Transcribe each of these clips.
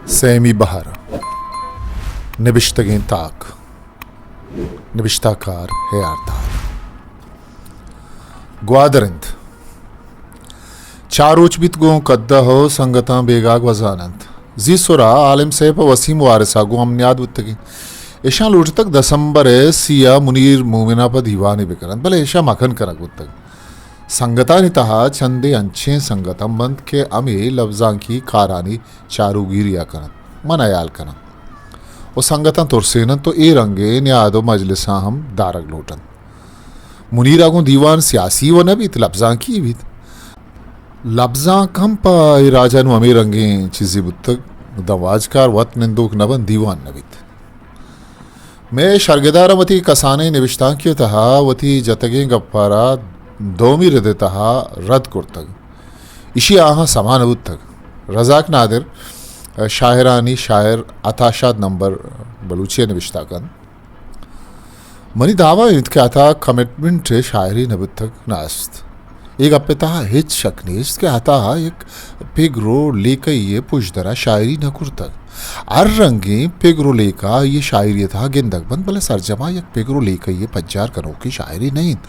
سیمی بہر، نبشتگیں تاک، نبشتہ کار ہیار دار۔ گوادر انت۔ چار روچ بیت گوں کدہ ءُ سنگتاں بیگاہ گوزان انت۔ زی سرا عالم سیف ءُ وسیم وارث ءَ گوں ہم نیاد بوتگیں۔ اشاں لوٹتگ دسمبر ءِ سی ءَ منیر مومن ءَ پہ دیوانے بکننت، بلے اشاں مکن کنگ بوتگ۔ سنگتانی تہا چندے انچیں سنگت ہم بنت کہ ہمے لبزانکی کارانی چاروگیری ءَ کننت، من ہیال کناں، ءُ سنگتاں ترسیننت ءُ اے رنگیں نیاد ءُ مجلساں ہم دارگ لوٹنت۔ منیر ءَ گوں دیوان سیاسی و نہ بیت، لبزانکی بیت۔ لبزانک ہم پہ اے راج ءَ نوں ہمے رنگیں چیزے بوتگ، داں واجکار وت نندوک نہ بنت، دیوان نہ بیت۔ مئے شرگداراں وتی کسانیں نبشتانکے ءِ تہا وتی جتگیں گپ ءَ را دومی رد ءِ تہا رد کرتگ۔ ایشی ءَ آہاں سما نہ بوتگ۔ رزاق نادر، شاعرانی شاعر عطا شاد نمبر بلوچی ءَ نبشتہ کنت۔ منی دعویٰ انت کہ عطا کمٹمنٹ ءِ شاعرے نہ بوتگ، نہ است۔ اے گپ ءِ تہا ہچ شک نیست کہ عطا ءَ یک پگر ءُ لیکہی ءِ پژدر ءَ شاعری نہ کرتگ۔ ہر رنگیں پگر ءُ لیکہ آئی ءِ شاعری ءِ تہا گندگ بنت، بلے سرجم ءَ یک پگر ءُ لیکہی ءِ پجار کنوکیں شاعرے نہ انت۔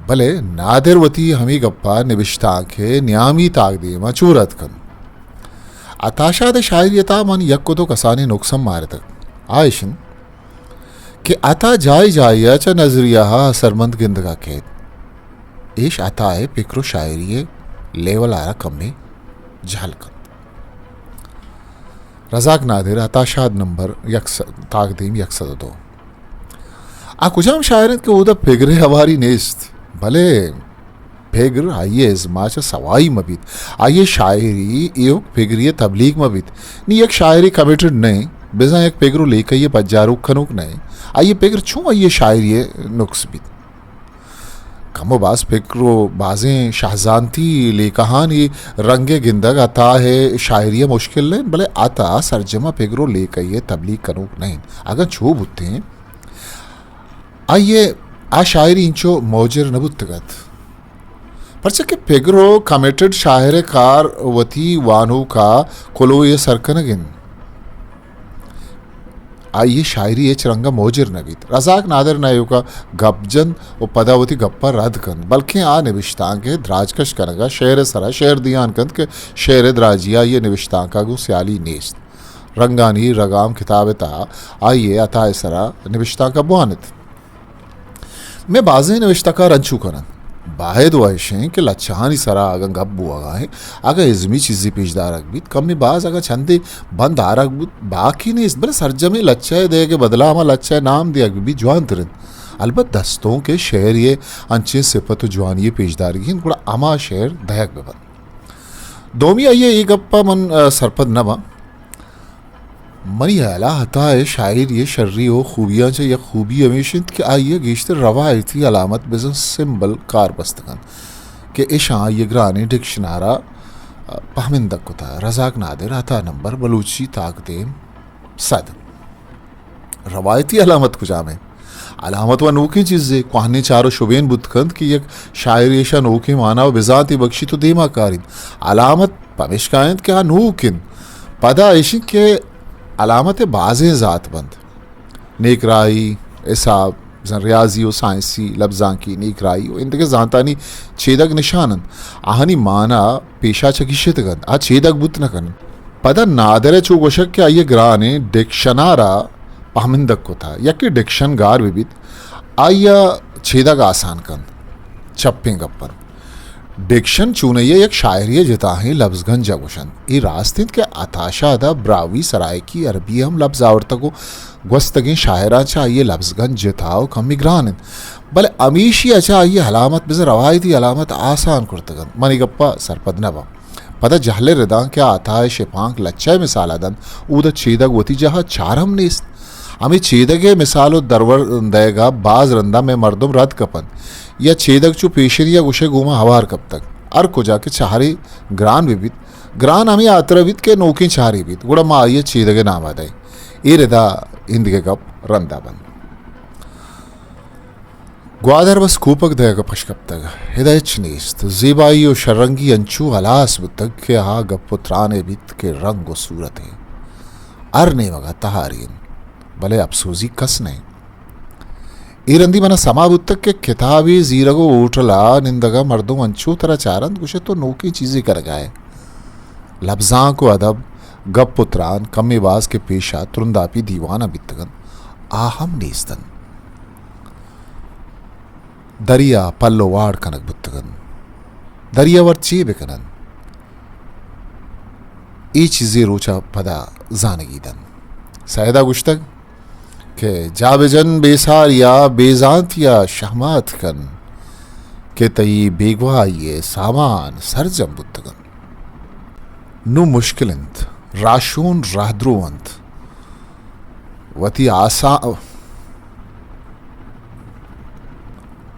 بلے نادر وتی ہمے گپ ءَ نبشتانک ءِ نیامی تاکدیم ءَ چو رد کنت۔ عطا شاد ءِ شاعری ءِ تہا من یک ءُ دو کسانیں نکس ہم مارتگ۔ آ ایش انت کہ عطا جاہے جاہے ءَ چہ نظریہ ءَ اثرمند گندگ ءَ کئیت۔ ایش عطا ءِ پکر ءُ شاعری ءِ لیول ءَ را کمے جہل کنت۔ رزاق نادر، عطا شاد نمبر یک س-، تاکدیم یک سد ءُ دو۔ آ کجام شاعر انت کہ اودا پگر ءِ ہواری نیست؟ بلے پگر آئی ءِ ازم ءَ چہ سوائی مہ بیت۔ آئی ءِ شاعری ایوک پگری ءِ تبلیغ مہ بیت۔ نی یک شاعرے کمیٹڈ نہ انت، بزاں یک پگر ءُ لیکہی ءِ پجاروک کنوک نہ انت۔ آئی ءِ پگر چوں آئی ءِ شاعری ءِ نکس بیت؟ کم ءُ باز پگر ءُ بازیں شہزانتی لیکہانی رنگ ءِ گندگ عطا ءِ شاعری ءَ مشکل نہ انت، بلے عطا سرجم ءَ پگر ءُ لیکہی ءِ تبلیغ کنوک نہ انت۔ اگاں چو بوتیں، آئی ءِ آ شاعری انچو موجر نہ بوتگ ات۔ پرچا کہ پگر ءُ کمیٹڈ شاعر ءِ کار وتی وانوک ءَ کلوہے ءَ سر کنگ انت۔ آئی ءِ شاعری ہچ رنگ ءَ موجر نہ بیت۔ رزاق نادر نہ ایوک ءَ گپ جنت ءُ پدا وتی گپ ءَ رد کنت، بلکیں آ نبشتانک ءِ دراجکش کنگ ءَ شعر ءِ سرا شعر دیان کنت کہ شعر ءِ دراجی ءَ آئی ءِ نبشتانک ءَ گوں سیالی نیست۔ رنگانی رگام کتاب ءِ تہا آئی ءِ عطا ءِ سرا نبشتانک ءَ بوان ات۔ مئے بازیں نبشتہ کار انچو کن انت۔ باید و ایش انت کہ لچہانی سرا اگاں گپ بوہگا انت، اگاں ازمی چیزے پیش دارگ بیت، کمے باز اگاں چندے بند آرگ بوت، باکی نیست، بلے سرجمیں لچہ ءِ دئیگ ءِ بدلا ہما لچہ ءِ نام دیگ بہ بیت، جوانتر انت۔ البت دستونک ءِ شعر ءِ انچیں صفت و جوانی ءِ پیش دارگی انت، گڑا ہما شعر دئیگ بہ بنت۔ دومی آئی ءِ اے گپ ءَ من، آ، سرپد نہ باں۔ منی ہیال ءَ عطا ءِ شاعری ءِ شری و خوبیاں چہ یک خوبی ہمیش انت کہ آئی ءَ گیشتر روایتی علامت بزاں سمبل کار بستگ انت کہ اشاں آئی ءِ گرانیں ڈکشن ءَ را پہمندگ کتہ۔ رزاق نادر، عطا نمبر، بلوچی، تاکدیم سد۔ روایتی علامت کجام انت؟ علامت و نوکیں چیزے، کوہنیں چار و شبین بوت کنت کہ یک شاعرے ایشاں نوکیں مانا و بزانتے بکشیت و دیما کاریت۔ علامت پمیشکا انت کہ آ نوک انت۔ پدا ایش انت کہ علامت ءِ بازیں زات بنت۔ نیکراہی، حساب، بزاں ریاضی و سائنسی، لبزانکی، نیکراہی و ایندگہ زانتانی چیدگ نشان انت۔ آہانی مانا پیشا چہ گیشتگ انت، آ چیدگ بوت نہ کننت۔ پدا نادر ءِ چو گوشگ کہ آئی ءَ گرانیں ڈکشن ءَ را پہمندگ کتہ۔ یکے ڈکشن گار بہ بیت، آئی ءَ چیدگ آسان کنت۔ چپیں گپ انت۔ ڈکشن چونائی ءَ یک شاعری ءِ جتاہیں لبزگنج ءَ گوشنت۔ اے راست انت کہ عطا شاد ءَ براہوئی، سرائیکی، عربی ءِ ہم لبز آورتگ و گوستگیں شاعراں چہ آئی ءِ لبزگنج جتا و کمے گران انت، بلے ہمیشی ءَ چہ آئی ءِ علامت بزاں روایتی علامت آسان کرتگ انت۔ من اے گپ ءَ سرپد نہ باں۔ پدا جہل ءِ رداں کہ آ عطا ءِ شپانک لچہ ءِ مثال ءَ دنت، اودا چیدگ وتی جاہ ءَ چار ہم نیست۔ ہمے چیدگ ءِ مثال و درور دئیگ ءَ باز رندا مئے مردم رد کپنت یا چیدگ چو پیشنی ءَ گوشئے گوما ہوار کپتگ۔ ہر کجا کہ چارے گران بہ بیت، گران ہمے ہاترا بیت کہ نوکیں چارے بیت، گڑا ما آئی ءَ چیدگ ءِ نام ءَ دئیں۔ اے ردا ایندگہ گپ رندا بنت۔ گوادر بس کوپگ دئیگ ءَ پش کپتگ۔ ادا ہچ نیست۔ زیبائی و شررنگی انچو ہلاس بوتگ کہ آ گپ و ترانے بیت کہ رنگ و صورت ءِ ہر نیمگ ءَ تہاری انت، بلے اپسوزی کس نہ انت۔ اے رندی من ءَ سما بوتگ کہ کتابے زیرگ و ہوٹل ءَ نندگ ءَ مردم انچو ترا چارنت، گوشت تو نوکیں چیزے کنگ ءَ ئے۔ لبزانک و ادب، گپ و تران، کمے باز کہ پیش ءَ ترنداپی دیوان ءَ بیتگ انت، آ ہم نیست انت۔ دریا پل و واڑ کنگ بوتگ انت۔ دریا ور چے بہ کن انت؟ اے چیزے روچ ءَ پدا زانگی دنت۔ سید ءَ گوشتگ کہ جاہ بہ جن بے ساری ءَ، بے زانتی ءَ شہمات کن کہ تئی بیگواہی ءِ سامان سرجم بوتگ انت۔ نوں مشکل انت، راہشون راہدرو انت۔ وتی آسان،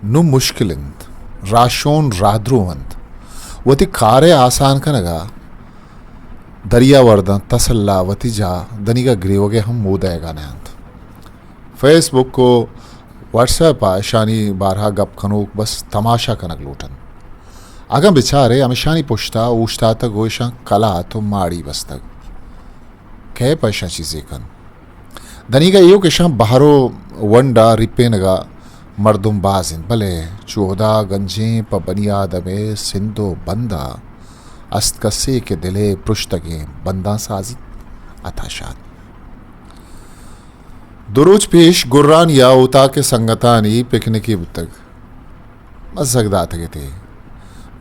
نوں مشکل انت، راہشون راہدرو انت۔ وتی کار ءِ آسان کنگ ءَ دریا ور دنت، تسلا وتی جاہ دنیگا گریوگ ءِ ہم مودئیگا نہ انت۔ فیس بک و واٹس ایپ ءَ اشانی بارہا گپ کنوک بس تماشا کنگ لوٹ انت۔ اگاں بچارئے، ہمشانی پشتا اوشتاتگ و اشاں کلات و ماڑی بستگ۔ کئے پہ اشاں چیزے کنت؟ دنیگا ایوک اشاں بہر و ونڈا ریپینگا مردم باز انت، بلے چو ہدا گنجیں پہ بنی آدم ءِ سندھ و بندا است کسے کہ دل ءِ پرشتگیں بنداں سازیت۔ عطا شاد۔ دو روچ پیش گرانی ءَ اوتاک ءِ سنگتانی پکنکے بوتگ۔ مزگ داتگ اتے۔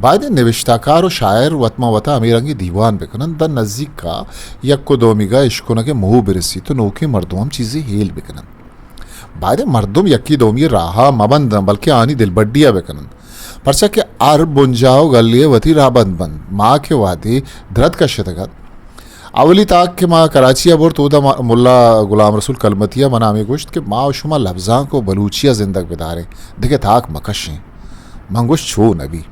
بایدیں نبشتہ کار و شاعر وت ماں وتا ہمے رنگیں دیوان بکن انت، داں نزیک ءَ یک و دومیگ ءَ اشکنگ ءِ موہ برسیت و نوکیں مردم ہم چیزے ہیل بکن انت۔ بایدیں مردم یکی دومی ءِ راہ ءَ مہ بندنت، بلکیں آہانی دلبڈی ءَ بکن انت۔ پرچا کہ ہر بنجاہ و گلے ءِ وتی راہبند بنت۔ ما کہ وہدے درد کشتگ ات، اولی تاک کہ ما کراچی ءَ برت، اودا ما-، ملا غلام رسول کلمتی ءَ منا ہمے گوشت کہ ما و شما لبزانک و بلوچی ءَ زندگ بداریں، دگہ تاک مکشیں۔ من گوشت، چو نبی۔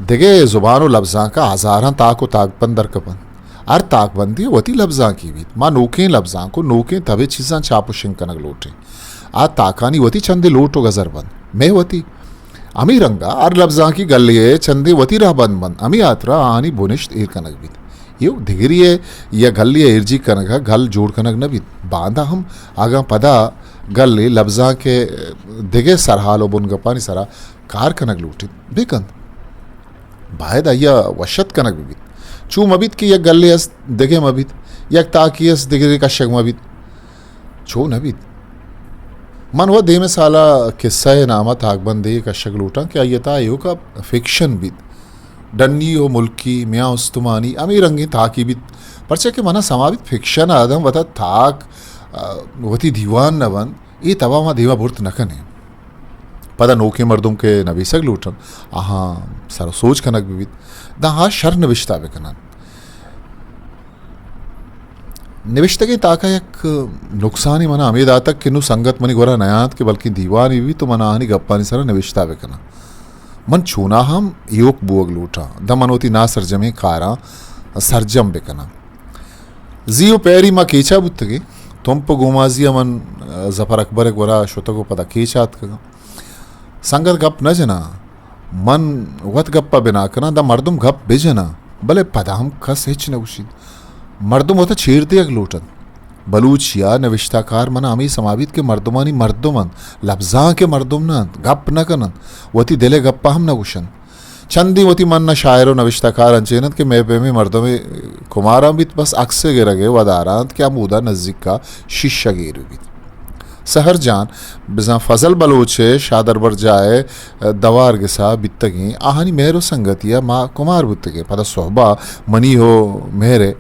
دگہ زبان و لبزانک ءَ ہزاراں تاک و تاکبند در کپنت۔ ہر تاکبندے وتی لبزانکے بیت۔ ما نوکیں لبزانک و نوکیں تب ءِ چیزاں چاپ و شنگ کنگ لوٹیں۔ آ تاکانی وتی چندے لوٹ و گزر بنت۔ مئے وتی۔ ہمے رنگ ءَ ہر لبزانکی گلے ءِ چندے وتی رہبند بنت، ہمے ہاترا آہانی بنشت ایر کنگ بیت۔ ایوک دگرے ءِ یا گلے ءِ ایرجیگ کنگ ءَ گل جوڑ کنگ نہ بیت۔ باندا ہم اگاں پدا گلے لبزانک ءِ دگہ سرحال و بنگپانی سرا کار کنگ لوٹیت، بہ کنت۔ باید آئی ءَ وشت کنگ بہ بیت۔ چو مہ بیت کہ یک گلے است دگہ مہ بیت، یک تاکے است دگرے کشگ مہ بیت۔ چو نہ بیت۔ من وت دیمے سال ءَ کسہ ءِ نام ءَ تاکبندے کشگ لوٹاں کہ آئی ءِ تہا ایوک ءَ فکشن بیت، ڈنی و ملکی، میان استمانی، ہمے رنگیں تاکے بیت، پرچا کہ من ءَ سما بیت فکشن ءَ آدم وتا تاک، آ، وتی دیوان نہ بنت، اے تب ءَ ما دیم ءَ برت نہ کنیں۔ پدا نوکیں مردم کہ نبیسگ لوٹنت، آہاں سر و سوج کنگ بہ بیت، داں آ شر نبشتہ بہ کن انت۔ نبشتگیں تاک ءَ یک نقصانے من ءَ ہمے داتگ کہ نوں سنگت منی گورا نیانت کہ بلکیں دیوانے بہ بیت و من آہانی گپانی سرا نبشتہ بہ کناں۔ من چوناہا ہم ایوک بوگ لوٹاں، داں من وتی ناسرجمیں کاراں سرجم بہ کناں۔ زی و پیری ما کیچ ءَ بوتگیں۔ تمپ و گومازی ءَ من، آ، ظفر اکبر ءِ گورا شتگ و پدا کیچ ءَ آتکگاں۔ سنگت گپ نہ جناں، من وت گپ ءَ بنا کناں، داں مردم گپ بہ جناں، بلے پدا ہم کس ہچ نہ گوشیت۔ مردم وت ءَ چیر دیگ لوٹ انت۔ بلوچی ءَ نبشتہ کار من ءَ ہمے سما بیت کہ مردمانی مردم انت، لبزانک ءِ مردم نہ انت، گپ نہ کن انت، وتی دل ءِ گپ ءَ ہم نہ گوش انت۔ چندے وتی من ءَ شاعر و نبشتہ کار انچین انت کہ مئے پیمیں مردمے کماراں بیت، بس عکس ءِ گرگ ءِ ودار ءَ انت کہ ہمودا نزیک ءَ شیشگ ایر بہ بیت۔ سحر جان بزاں فضل بلوچ ءِ شادربرجاہ ءِ دوار گس ءَ بیتگیں، آہانی مہر و سنگتی ءَ ما کمار بوتگیں۔ پدا سہب ءَ منی و مہر ءِ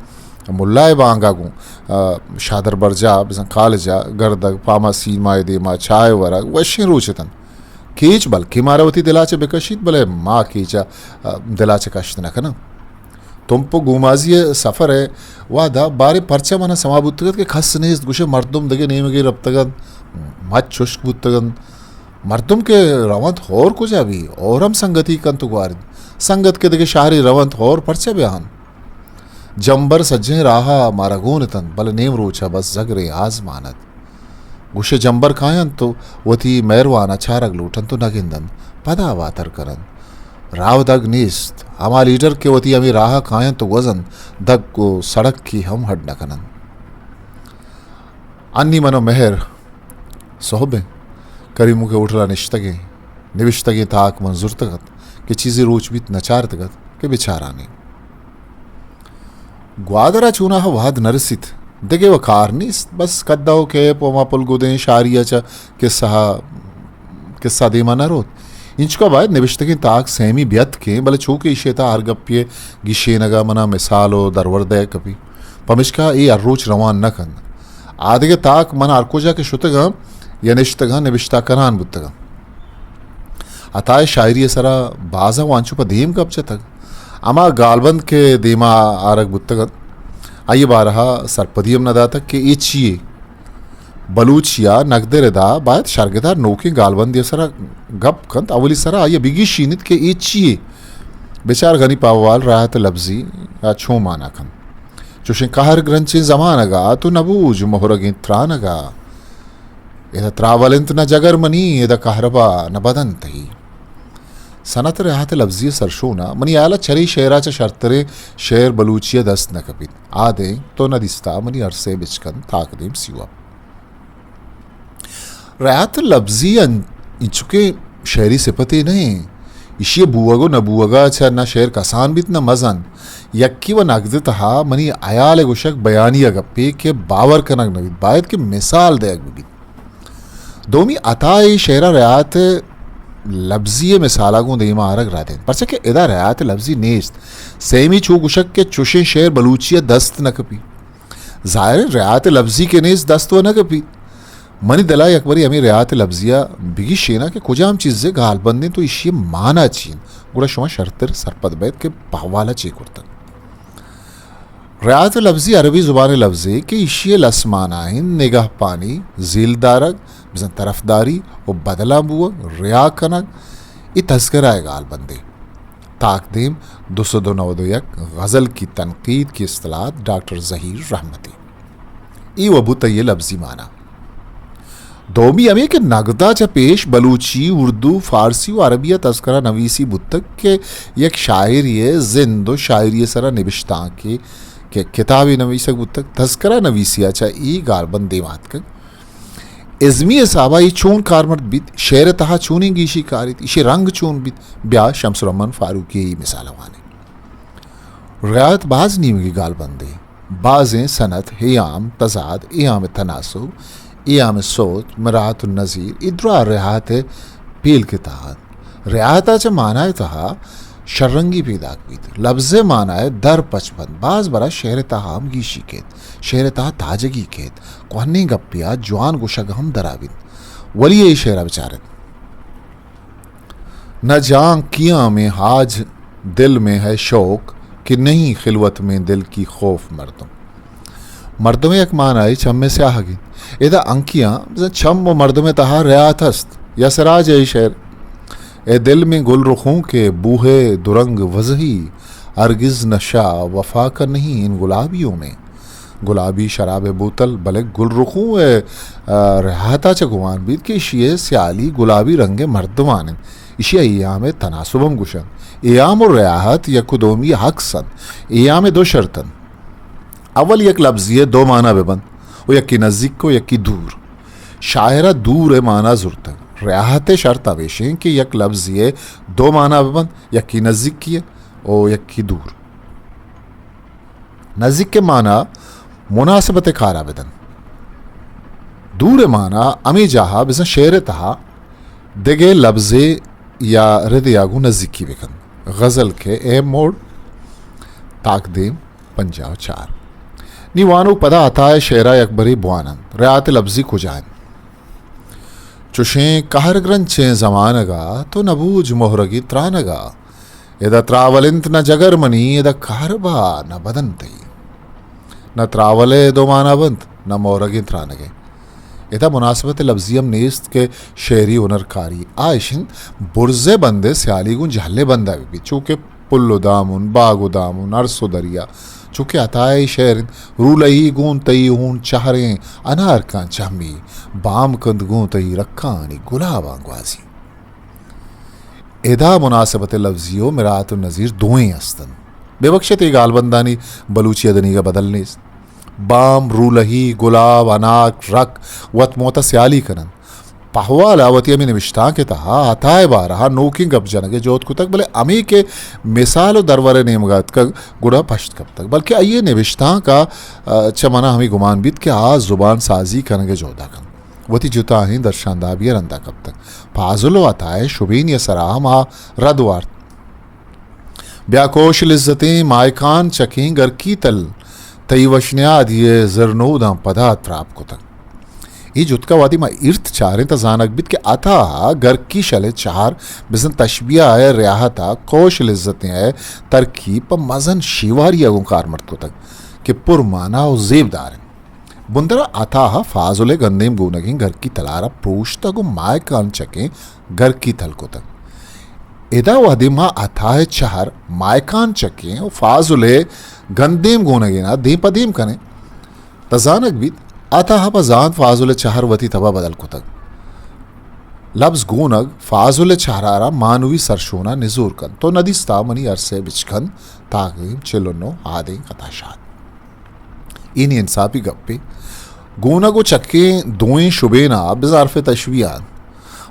ملا ءِ بانگ ءَ گوں، آ، شادربرجاہ بزاں کالج ءَ گردگ، پاما سینما ءِ دیم ءَ چاہ ورگ وشیں روچ اتنت۔ کیچ بلکیں مارا وتی دل ءَ چہ بکشیت، بلے ما کیچ ءَ، آ، دل ءَ چہ کشت نہ کناں۔ تمپ و گومازی ءِ سفر ءِ وہد ءَ باریں پرچہ من ءَ سما بوتگ ات کہ کس نیست، گوشئے مردم دگہ نیمگے رپتگ انت، مچ ہشک بوتگ انت۔ مردم کہ رونت ہور کجا بی؟ ہور ہم سنگتی کنت و گوارینت۔ سنگت کہ دگہ شہرے رونت، ہور پرچہ بیا انت؟ جمبر سجہیں راہ ءَ مارا گون اتنت، بلے نیم روچ ءَ بس زگریں آزمان ات۔ گوشے جمبر کاینت و وتی مہروان ء چارگ لوٹنت و نہ گندنت، پدا واتر کننت۔ راہ و دگ نیست۔ ہما لیڈر کہ وتی ہمے راہ ء کاینت و گوزنت، دگ و سڑکی ہم ہڈ نہ کننت۔ انی من و مہر سہب انت۔ کریموک ء ہوٹل ء نشتگیں، نبشتگیں تاک من زرتگ ات کہ چیزے روچ بیت نہ چارتگ ات کہ بچارانیں۔ گوادر ء چوناہا وہد نہ رسیت، دگہ و کار نیست، بس کدہ و کیپ و ہما پلگودیں شاری ء چہ کسہ، کسہ دیما نہ روت۔ اینچکا باید نبشتگیں تاک سیمی بیتکیں، بلے چو کہ ایشی ء تہا ہر گپے ء گیشینگ ء منا مثال و درور دئیگ کپی، پمشکا اے ہر روچ روان نہ کنت۔ آدگہ تاک من ہر کجا کہ شتگاں یا نشتگاں نبشتہ کنان بوتگاں۔ عطا ء شاعری ء سرا بازاں وانچو پہ دیم گپ جتگ۔ ہما گالبند کہ دیما آرگ بوتگ انت، آئی ء بارہ ء سرپدی ہم نہ داتگ کہ اے چی یے؟ بلوچی ء نگد ء ردا باید شرگدار نوکیں گالبندے ء سرا گپ کنت، اولی سرا آئی ء بگیشینیت کہ اے چی یے؟ بچار غنی پاہوال ریاحت لبزی ء چون مانا کنت۔ چوشیں قہر گرنچیں زمانگ ء تو نہ بوج مہرگیں ترانگ ء۔ ادا تراول انت نہ جگر منی، ادا کہربا نہ بدن تئی۔ صنعت ریاحت لبزی سرشونا منی ہیالا چرے شعرا چہ شرتریں شعر بلوچی ء دست نہ کپیت۔ آدیں تو نہ دیستا منی ارسے بچکن تاکدیم سیوا۔ ریاحت لبزی ان-، انچکیں شعری صفتے نہ ایں۔ ایشی بوگ و نہ بوگا چہ نہ شعر کسان بیت نہ مزن۔ یکی و نگد تہا منی ہیال گوشگ بیانی گپے کہ باور کنگ نہ بیت، باید کہ مثال دئیگ بہ بیت۔ دومی عطا ء شعر ء ریاحت لبزی ء مثال ء گوں دیما آرگ رد انت، پرچا کہ ادا ریاحت لبزی نیست۔ سیمی چو گوشگ کہ چوشیں شعر بلوچی ء دست نہ کپی۔ ظاہر انت ریاحت لبزی کہ نیست دست و نہ کپی۔ منی دل ء یک برے ہمے ریاحت لبزی ء بگیشیناں کہ کجام چیزے گالبندیں تو ایشی ء مانا چی انت، گڑا شما شرتر سرپد بیت کہ پہوال ء چے کرتگ۔ ریاحت لبزی عربی زبان ء لبزے کہ ایشی ء لس مانا انت، نگہپانی، زیل دارگ، بزاں طرفداری و بدلاں بوگ، ریا کنگ، اے تذکرہ ء گالبندے۔ تاکدیم دو سد و نود و یک، غزل کی تنقید کی اصطلاحات، ڈاکٹر ظہیر رحمتی۔ اے و بوت آئی ء لبزی مانا۔ دومی ہمے کہ نگدا چہ پیش بلوچی، اردو، فارسی و عربی ء تذکرہ نویسی بوتگ کہ یک شاعرے ء زند و شاعری ء سرا نبشتانکے کہ کتابے نویسگ بوتگ۔ تذکرہ نویسی ء چہ اے گالبند دیما اتکگ۔ ازمی حسابا اے چون کارمرد بیت، شعر ء تہا چونیں گیشی کاریت، ایشی رنگ چون بیت، بیا شمس الرحمن فاروقی ء اے مثال ء وانیں۔ ریاحت باز نیمگی گالبندے۔ بازیں صنعت، ہیام، تضاد، ہیام تناسب، ہیام سوچ، مراعات النظیر، اے درا ریاحت ء پیلک ء تہا انت۔ ریاحت ء چہ مانا ء تہا شررنگی پیداک بیت۔ لبز ء مانا ء در پچ بنت۔ باز برا شعر ء تہا ہم گیشی کیت، شعر ء تہا تاجگی کیت، کوہنیں گپے ء جوان گوشگ ہم درا بیت۔ ولی اے شعر ء بچارت۔ نہ جان کیاں میں حاج دل میں ہے شوق کہ نہیں خلوت میں دل کی خوف مردم۔ مردم ء یک مانائے چم ء سیاہگ انت۔ ادا انکیاں بزاں چم و مردم ء تہا ریاحت است۔ یا سراج ء اے شعر، اے دل میں گل رخوں کے بوہے درنگ وزہی، ہرگز نشہ وفا کا نہیں ان گلابیوں میں۔ گلابی شراب ء بوتل، بلے گل رخوں ء، آ، ریاحت ء چہ گمان بیت کہ ایشی ء سیالی گلابی رنگ ء مردمان انت۔ ایشی ء ایام ء تناسب ہم گوشنت۔ ایام و ریاحت یک و دومی عکس انت۔ ایام ء دو شرط انت۔ اول یک لبزی ء دو مانا بہ بنت و یکی نزیک و یکی دور۔ شاعر ء دور ء مانا زرتگ۔ ریاحت ء شرط ہمیش انت کہ یک لبزی ء دو مانا بہ بنت، یکی نزیکی ء و یکی دور۔ نزیک ء مانا مناسبت ء کارا بدنت۔ دور ء مانا ہمے جاہا بزاں شعر ء تہا دگہ لبزے یا ردے آ گوں نزیکی بکنت۔ غزل کے اے موڑ، تاکدیم پنجاہ و چار۔ نی وانوک پدا عطا ء شعرا یک برے بواننت۔ ریاحت لبزی کجا انت؟ چوشیں قہر گرنچیں زمانگا تو نہ بوج مہرگی ترانگا۔ ادا تراول انت نہ جگر منی، ادا کہربا نہ بدن تئی۔ نہ تراول ء دو مانا بنت، نہ مورگیں ترانگ ء۔ ادا مناسبت لبزی ہم نیست کہ شعری ہنرکاری آ اش انت برز ء بند ء سیالی گوں جہل ء بند ء بہ بیت، چو کہ پل و دامن، باگ و دامن، ارس و دریا، چونکہ عطا ءِ شعر انت، رولہی گوں تئی ہون چہریں انار کاں چمی، بام کند گوں تئی رکانی گلاباں گوازی۔ ادا مناسبت لفظی و مرات النظیر دوئیں است انت۔ ببخشت، اے گالبندانی بلوچی ءَ دنیگا بدل نیست۔ بام، رولہی، گلاب، اناک، رک وت موت ءَ سیالی کن انت۔ پہوال ءَ وتی ہمے نبشتانک ءِ تہا عطا ءِ بارہ ءَ نوکیں گپ جنگ ءِ جہد کتگ، بلے ہمے کہ مثال و درور ءِ نیمگ ءَ اتکگ، گڑا پشت کپتگ، بلکہ آئی ءِ نبشتانک ءَ، آ، چہ من ءَ ہمے گمان بیت کہ آ زبان سازی کنگ ءِ جہد ءَ کنت۔ وتی جتاہیں درشاندابی ءَ رندا کپتگ۔ فاضل و عطا ءِ شبینی ءِ سرا ہم آ رد وارت۔ بیا کوش لذتیں ماہکان چکیں گرکی تل، تئی وشنیادی ءِ زرنوداں پدا تراپ کتگ۔ اے جتکا وہدے ما ارت چاریں تہ زانگ بیت کہ عطا ءَ گرکی شل ءِ چہر بزاں تشبیہ ءِ ریاحت ءَ کوش لذتیں ءِ ترکیب پہ مزن شیواری ءَ گوں کارمرد کتگ کہ پر مانا و زیب دار انت۔ بندر ءَ عطا ءَ فاضل ءِ گندیم گونگیں گرکی تلار ءَ پروشتگ و ماہکان چکیں گرکی تل کتگ۔ ادا وہدے ما عطا ءِ چہر ماہکان چکیں و فاضل ءِ گندیم گونگینا دیم پہ دیم کنیں، تہ زانگ بیت عطا ءَ پہ زانت فاضل ءِ چہر وتی تب ءَ بدل کتگ۔ لبز گونگ فاضل ءِ چہر ءَ را مانوی سرشون ءَ نزور کنت۔ تو ندیستا منی ارس ءِ بچکند، تاکیں چل و نو آدینک عطا شاد۔ اے نی انصافی گپے۔ گونگ و چکیں دوئیں شبین ءَ بزاں حرف تشبیہ انت۔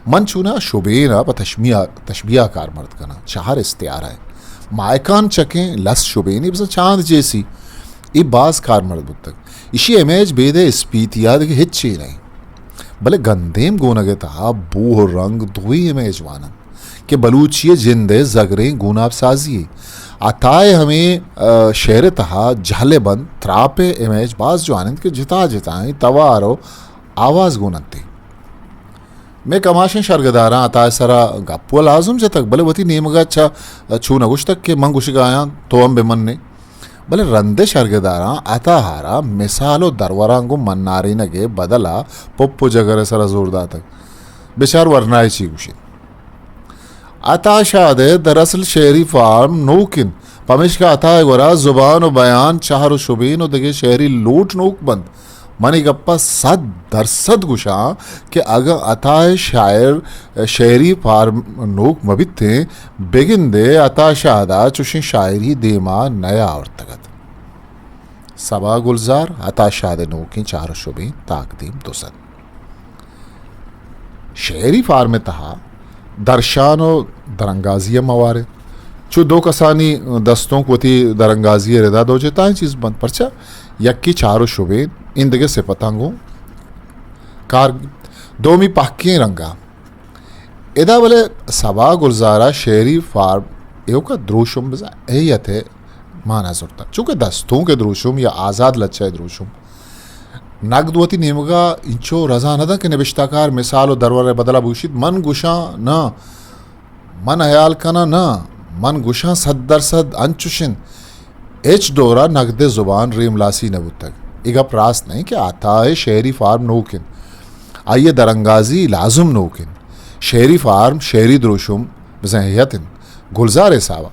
من چوناہا شبین ءَ پہ تشمیہ، تشبیہ ءَ کارمرد کناں۔ چہر استعارہ انت۔ ماہکان چکیں لس شبینی بزاں چاند جیسی۔ اے باز کارمرد بوتگ۔ ایشی امیج بید ءِ اسپیتی ءَ دگہ ہچ چی نہ انت۔ بلے گندیم گونگ ءِ تہا بوہ و رنگ دوئیں امیج وان انت۔ کہ بلوچی ءِ جند ءِ زگریں گوناپ سازی یے۔ عطا ءِ ہمے، آ، شعر ءِ تہا جہل ءِ بند تراپ ءِ امیج باز جوان انت کہ جتا جتائیں توار و آواز گون انت۔ مئے کماشیں شرگداراں عطا ءِ سرا گپ و لازم جتگ، بلے وتی نیمگ ءَ چہ چو نہ گوشتگ کہ من گوشگ ءَ آیاں، تو ہم بہ من ئے۔ بلے رند ءِ شرگداراں عطا ءَ را مثال و دروراں گوں منارینگ ءِ بدل ءَ پپ و جگر ءِ سرا زور داتگ۔ بچار ورنا ءَ چی گوشیت۔ عطا شاد ءِ دراصل شعری فارم نوک انت، پمیشکا عطا ءِ گورا زبان و بیان، چہر و شبین و دگہ شعری لوٹ نوک بنت۔ من اے گپ ءَ صد درصد گوشاں کہ اگاں عطا ءِ شاعر، شعری فارم نوک مہ بیتیں، بگندے عطا شاد ءَ چوشیں شاعری دیما نیاورتگ ات۔ صبا گلزار، عطا شاد ءِ نوکیں چہر و شبین، تاکدیم دو سد۔ شعری فارم ءِ تہا درشان و درانگازی ہم ہوار انت۔ چو دو کسانی دستونک وتی درانگازی ءِ ردا دو جتائیں چیز بنت، پرچا یکے چہر و شبین، ایندگہ صفتاں گوں کار، دومی پہکیں رنگا۔ ادا بلے صبا گلزار ءَ شعری فارم ایوکا دروشم بزاں ہیئت ءِ مانا زرتگ، چونکہ دستونک ءِ دروشم یا آزاد لچہ ءِ دروشم نگد وتی نیمگا انچو رضا نہ دنت کہ نبشتہ کار مثال و درور ءِ بدلا بگوشیت، من گوشاں نہ، من ہیال کناں نہ، من گوشاں صد درصد انچوش انت۔ ہچ دورا نگد ءِ زبان ریملاسی نہ بوتگ۔ اے گپ راست نہ انت کہ عطا ءِ شعری فارم نوک انت، آئی ءِ درانگازی لازم نوک انت۔ شعری فارم، شعری دروشم بزاں ہیئت انت۔ گلزار ءِ حساب ءَ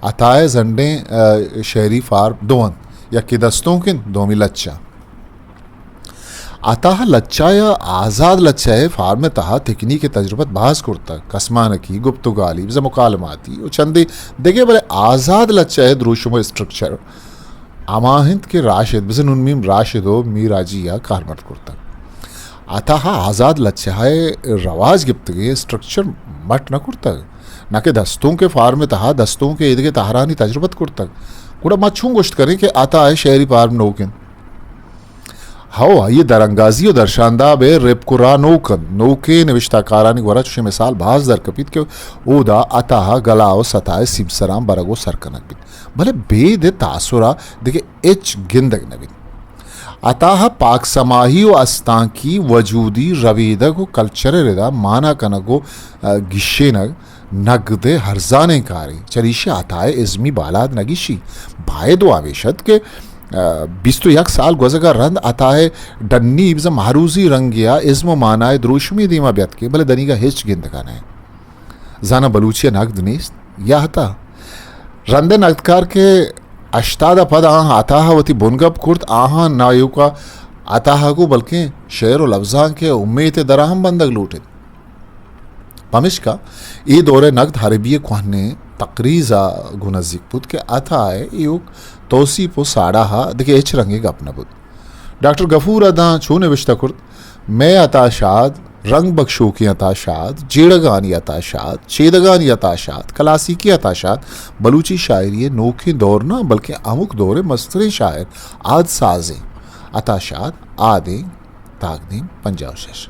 عطا ءِ زنڈیں، آ، شعری فارم دو انت، یکے دستونک انت، دومی لچہ۔ عطا ءَ لچہ یا آزاد لچہ ءِ فارم ءِ تہا تکنیک ءِ تجربت باز کرتگ، کسمانکی، گپتگالی، بزاں مکالماتی و چندے دگہ، بلے آزاد لچہ ءِ دروشم و اسٹرکچر ہما انت کہ راشد، بزاں نون میم راشد و میر حاجی ءَ کارمرد کرتگ۔ عطا ءَ آزاد لچہ ءِ رواج گپتگیں اسٹرکچر مٹ نہ کرتگ، نہ کہ دستونک ءِ فارم ءِ تہا دستونک ءِ ایدگہ تہرانی تجربت کرتگ۔ گڑا ما چون گوشت کنیں کہ عطا ءِ شعری فارم نوک انت؟ ہو، آئی ءِ درانگازی و درشانداب ءِ رپک و راہ نوک انت۔ نوکیں نبشتہ کارانی گورا چوشیں مثال باز در کپیت کہ اودا عطا ءَ گلا و ستا ءِ سیمسراں برگ و سر کنگ بیت، بلے بید ءِ تاثر ءَ دگہ ہچ گندگ نہ بیت۔ عطا ءَ پاک سماہی و استانکی وجودی ربیدگ و کلچر ءِ ردا مانا کنگ و، آ، گیشینگ نگد ءِ ارزانیں کارے، چریشی ءَ عطا ءِ ازمی بالاد نہ گیشی۔ باید و ہمیش ات کہ، آ، بیست و یک سال گوزگ ءَ رند عطا ءِ ڈنی بزاں مہروزی رنگے ءَ ازم و مانا ءِ دروشمی دیما بیاتکیں، بلے دنیگا ہچ گندگ ءَ نہ انت۔ زاناں بلوچی ءَ نگد نیست یا عطا؟ رند ءِ نگدکار کہ ہشتاد ء پد آہاں عطا ء وتی بنگپ کرت، آہاں نہ ایوکا عطا ء گوں بلکیں شعر و لبزانک ء امیت ء درا ہم بندگ لوٹت۔ پمیشکا اے دور ء نگد عربی ء کوہنیں تقریز ء گوں نزیک بوت کہ عطا ء ایوک توسیپ و ساڑاہ ء دگہ ہچ رنگیں گپ نہ بوت۔ ڈاکٹر غفور ء داں چو نبشتہ کرت، مئے عطا شاد، رنگ بکشوکیں عطا شاد، جیڑگانی عطا شاد، چیدگانی عطا شاد، کلاسیکی عطا شاد، بلوچی شاعری ء نوکیں دور نہ بلکیں ہمک دور ء مستریں شاعر آد سازیں عطا شاد آدیں تاکدیم پنجاہ و شش۔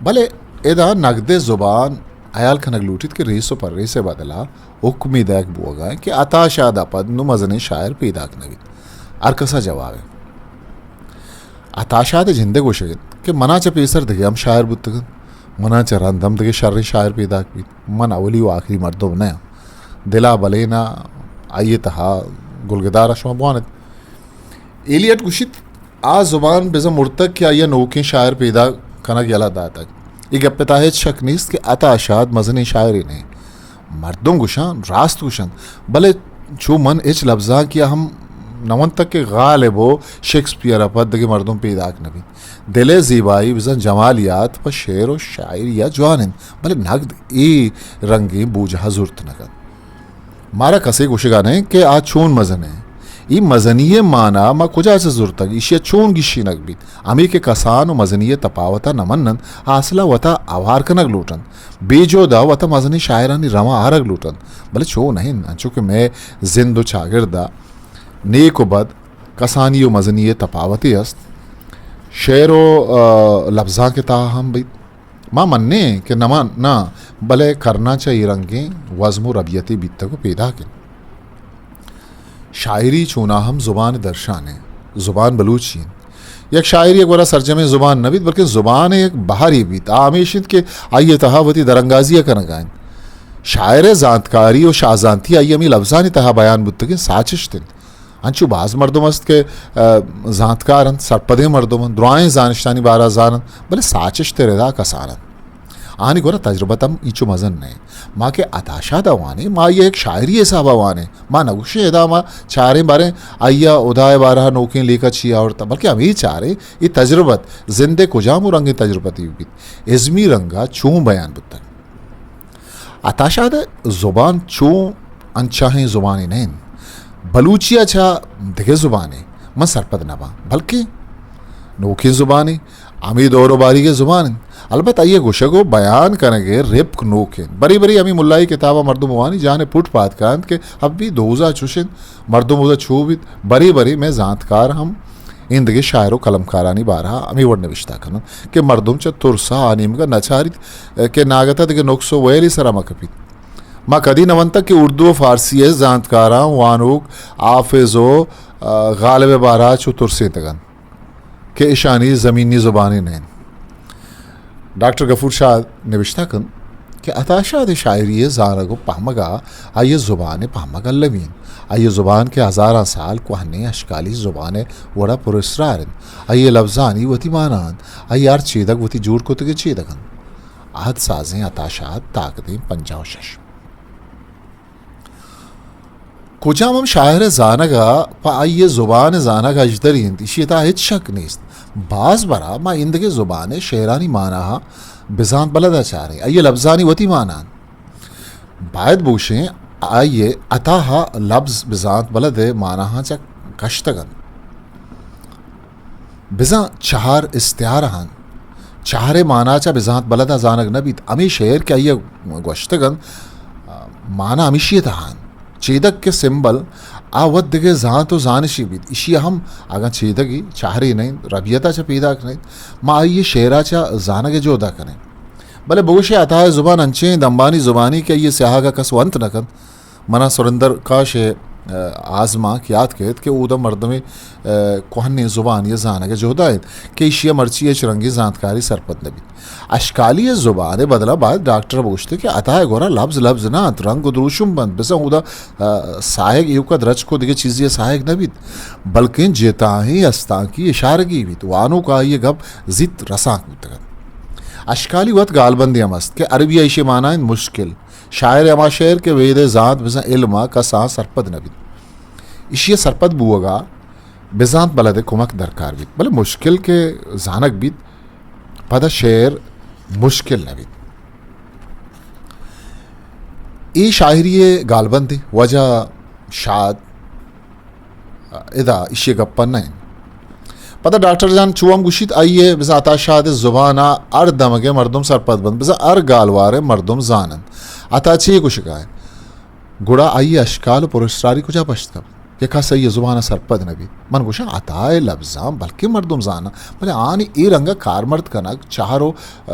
بلے ادا نگد ء زبان ہیال کنگ لوٹیت کہ ریس و پریس ء بدلا حکمے دئیگ بوگا انت کہ عطا شاد ء پد نوں مزنیں شاعر پیداک نہ بیت۔ ہر کسا جواب انت۔ عطا شاد ء جند ء گوشگ انت کہ منا چہ پیسر دگہ ہم شاعر بوتگ انت، منا چہ رند ہم دگہ شریں شاعر پیداک بیت۔ من اولی و آخری مردم نہ آں۔ دلا بلین ء آئی ء تہا گلگدار ء شما بوان ات۔ ایلیٹ گوشیت، آ زبان بزاں مرتگ کہ آئی ء نوکیں شاعر پیدا کنگ یلہ داتگ۔ اے گپ ء تہا ہچ شک نیست کہ عطا شاد مزنیں شاعرے نہ انت۔ مردم گوشاں، راست گوشنت، بلے چو من ہچ لبزانکے ء ہم نہ ونتگ کہ غالب و شیکسپیئر ء پد دگہ مردم پیداک نہ بیت۔ دل ء زیبائی بزاں جمالیات پہ شعر و شاعری ء جوان انت، بلے نگد اے رنگیں بوجہ ء زرت نہ کنت۔ مارا کسے گوشگا نہ انت کہ آ چون مزن انت۔ اے مزنی ء مانا ما کجا چہ زرتگ، ایشی ء چون گیشینگ بیت؟ ہمے کہ کسان و مزنی ء تپاوت ء نہ مننت، آ اصل ء وتا ہوار کنگ لوٹنت، بے جہد ء وتا مزنیں شاعرانی رواں آرگ لوٹنت، بلے چو نہ انت، انچو کہ مئے زند و چاگرد ء نیک و بد، کسانی و مزنی ء تپاوتے است، شعر و، آ، لبزانک ء تہا ہم بیت۔ ما منیں کہ نمان نہ، بلے کرنا چہ اے رنگیں وزم و ربیتے بیتگ و پیداک انت۔ شاعری چونا ہم زبان درشان انت۔ زبان بلوچی انت۔ یک شاعری ء گورا سرجمیں زبان نہ بیت، بلکیں زبان ء یک بہرے بیت۔ آ ہمیش انت کہ آئی ء تہا وتی درانگازی ء کنگا انت۔ شاعر ء زانتکاری و شاہزانتی آئی ہمے لبزانی تہا بیان بوتگیں ساچشت انت۔ انچو باز مردم است کہ، آ، زانتکار انت، سرپدیں مردم انت، درائیں زانشتانی بارا زاننت، بلے ساچشت ء ردا کسان انت۔ آنی گورا تجربت ہم اینچو مزن نہ انت۔ ما کہ عطا شاد ء وانیں، ما آئی ء یک شاعری حساب ء وانیں۔ ما نہ گوشیں ادا ما چاریں باریں آئی ء ہدا ء بارہ ء نوکیں لیکہ چی آورتہ، بلکہ ہمے چاریں اے تجربت زند ء کجام و رنگیں تجربتے بیت، ازمی رنگ ء چون بیان بوتگ۔ عطا شاد ء زبان چون انچاہیں زبانے نہ انت۔ بلوچی ء چہ دگہ زبانے من سرپد نہ باں، بلکیں نوکیں زبانے، ہمے دور و باریگ ء زبان انت۔ البت آئی ء گوشگ و بیان کنگ ء رپک نوک انت۔ برے برے ہمے ملائی کتاب ء مردم وانی جان ء پٹ پاد کنت کہ ابی دوزا چش انت، مردم اودا چو بیت۔ برے برے مئے زانتکار ہم ایندگہ شاعر و قلمکارانی بارہ ء ہمے وڑ نبشتہ کننت کہ مردم چہ ترس ء آ نیمگ ء نہ چاریت کہ ناگت ء دگہ نقص و ویلے سرا مہ کپیت۔ ما کدی نہ ونتگ کہ اردو و فارسی ء زانتکاراں وانوک حافظ و، آ، غالب ء بارہ ء چو ترسینتگ انت کہ اشانی زمینی زبانے نہ انت۔ ڈاکٹر غفور شاد نبشتہ کنت کہ عطا شاد ء شاعری ء زانگ و پہمگ ء آئی ء زبان ء پہمگ المی انت۔ آئی ء زبان کہ ہزاراں سال کوہنیں اشکالی زبان ء وڑا پر اسرار انت۔ آئی ء لبزانی وتی مانا انت۔ آئی ء ہر چیدگ وتی جوڑ کتگیں چیدگ انت۔ عہد سازیں عطا شاد، تاکدیم پنجاہ و شش۔ کجام ہم شاعر ء زانگ ء پہ آئی ء زبان ء زانگ اژدری انت، ایشی ء تہا ہچ شک نیست۔ باز برا ما ایندگہ زبان ء شعرانی مانا ء بزانت بلد ء چاریں، آئی ء لبزانی وتی مانا انت۔ باید بوشیں آئی ء عطا ء لبز بزانت بلد ء مانا ء چہ کشتگ انت۔ بزاں چہار استعارہ انت۔ چہرے مانا چہ بزانت بلداں زانگ نہ بیت۔ ہمے شعر کہ آئی ء گوشتگ انت، مانا ہمیشی ء تہا انت۔ چیدگ کہ سمبل آ وت دگہ زانت و زانشے بیت، ایشی ء ہم اگاں چیدگے چہرے نہ انت، ربیت ء چہ پیداک نہ انت، ما آئی ء شعر ء چہ زانگ ء جہد ء کنیں۔ بلے بگوشے عطا ء زبان انچیں دمبانی زبانے کہ آئی ء سیاہگ ء کس ونت نہ کنت۔ منا سرندر کاش ء، آزمانک یات کیت کہ اودا مردمے، ء، کوہنیں زبانے ء زانگ ء جہد ء انت کہ ایشی ء مرچی ہچ رنگیں زانتکاری سرپد نہ بیت۔ اشکالی ء زبان ء بدلا باید ڈاکٹر ء بگوشت کہ عطا ء گورا لبز لبز نہ انت، رنگ و دروشم بنت، بزاں اودا، ء، ساہگ ایوکا درچک و دگہ چیزے ء ساہگ نہ بیت، بلکیں جتاہیں استانکی اشارگی بیت۔ وانوک آئی ء گپ زیت رسانک بوتگ انت۔ اشکالی وت گالبندے ہم است کہ عربی ء ایشی ء مانا انت مشکل۔ شاعر ہما شعر کہ ویدے زانت بزاں علم ء کساں سرپد نہ بیت۔ ایشی ء سرپد بوگ ء بزانت بلد ء کمک درکار بیت، بلے مشکل کہ زانگ بیت، پدا شعر مشکل نہ بیت۔ اے شاعری ء گالبندے۔ واجہ شاد ادا ایشی ء گپ ء نہ انت۔ پدا ڈاکٹر جان چو ہم گوشیت، آئی ء بزاں عطا شاد ء زبان ء ہر دمگ ء مردم سرپد بنت، بزاں ہر گالوار ء مردم زان انت عطا چے گوشگ ء انت۔ گڑا آئی ء اشکال و پراسراری کجا پشت کپت کہ کس آئی ء زبان ء سرپد نہ بیت؟ من گوشاں، عطا ء لبزاں بلکیں مردم زاناں، بلے آنی اے رنگ ء کارمرد کنگ، چہر و، آ،